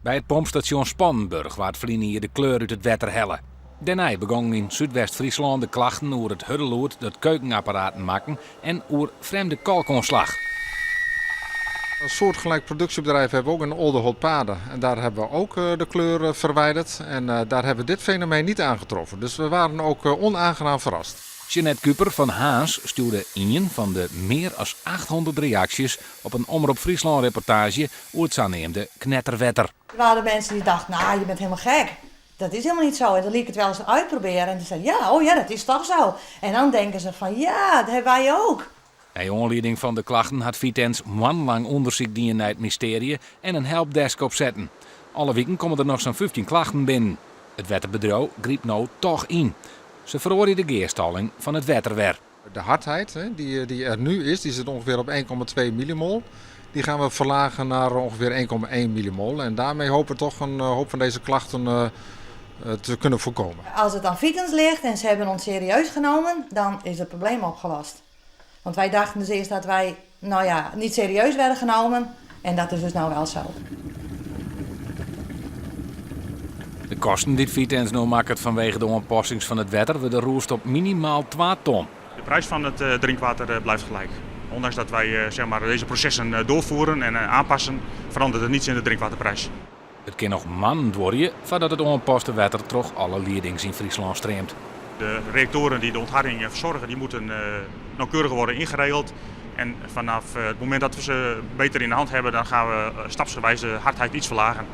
By it pompstasjon Spannenburch waard ferline jier de kleur út it wetter helle. Dêrnei begongen yn Súdwest-Fryslân de klachten oer it hurde lûd dat keukenapparaten makken en oer frjemde kalkoanslach. Een soortgelijk productiebedrijf hebben we ook in Oldeholtpade. En daar hebben we ook de kleur verwijderd. En daar hebben we dit fenomeen niet aangetroffen. Dus we waren ook onaangenaam verrast. Jeanette Kuper fan Harns stjoerde ien fan de mear as 800 reaksjes op in Omrop Fryslân-reportaazje oer it saneamde knetterwetter. Er waren mensen die dachten, nou, je bent helemaal gek. Dat is helemaal niet zo. En dan liet ik het wel eens uitproberen. En dan zeiden ja, oh ja, dat is toch zo. En dan denken ze van, ja, dat hebben wij ook. Nei oanlieding fan de klachten hat Vitens moannenlang ûndersyk dien nei it mystearje en in helpdesk opsetten. Alle wiken komme der noch sa'n 15 klachten binnen. It wetterbedriuw grypt no toch yn. Se feroarje de gearstalling fan it wetter wer. De hardheid die er nu is, die zit ongeveer op 1,2 millimol. Die gaan we verlagen naar ongeveer 1,1 millimol. En daarmee hopen we toch een hoop van deze klachten te kunnen voorkomen. Als het aan Vitens ligt en ze hebben ons serieus genomen, dan is het probleem opgelost. Want wij dachten dus eerst dat wij, nou ja, niet serieus werden genomen. En dat is dus nou wel zo. De kosten dy't Vitens no makket fanwege de oanpassings fan it wetter wurde rûsd op minimaal 2 ton. De prijs van het drinkwater blijft gelijk. Ondanks dat wij zeg maar, deze processen doorvoeren en aanpassen, verandert er niets in de drinkwaterprijs. It kin noch moannen duorje foardat it oanpaste wetter troch alle liedings yn Fryslân streamt. De reactoren die de ontharding verzorgen, die moeten nauwkeuriger worden ingeregeld. En vanaf het moment dat we ze beter in de hand hebben, dan gaan we stapsgewijs de hardheid iets verlagen.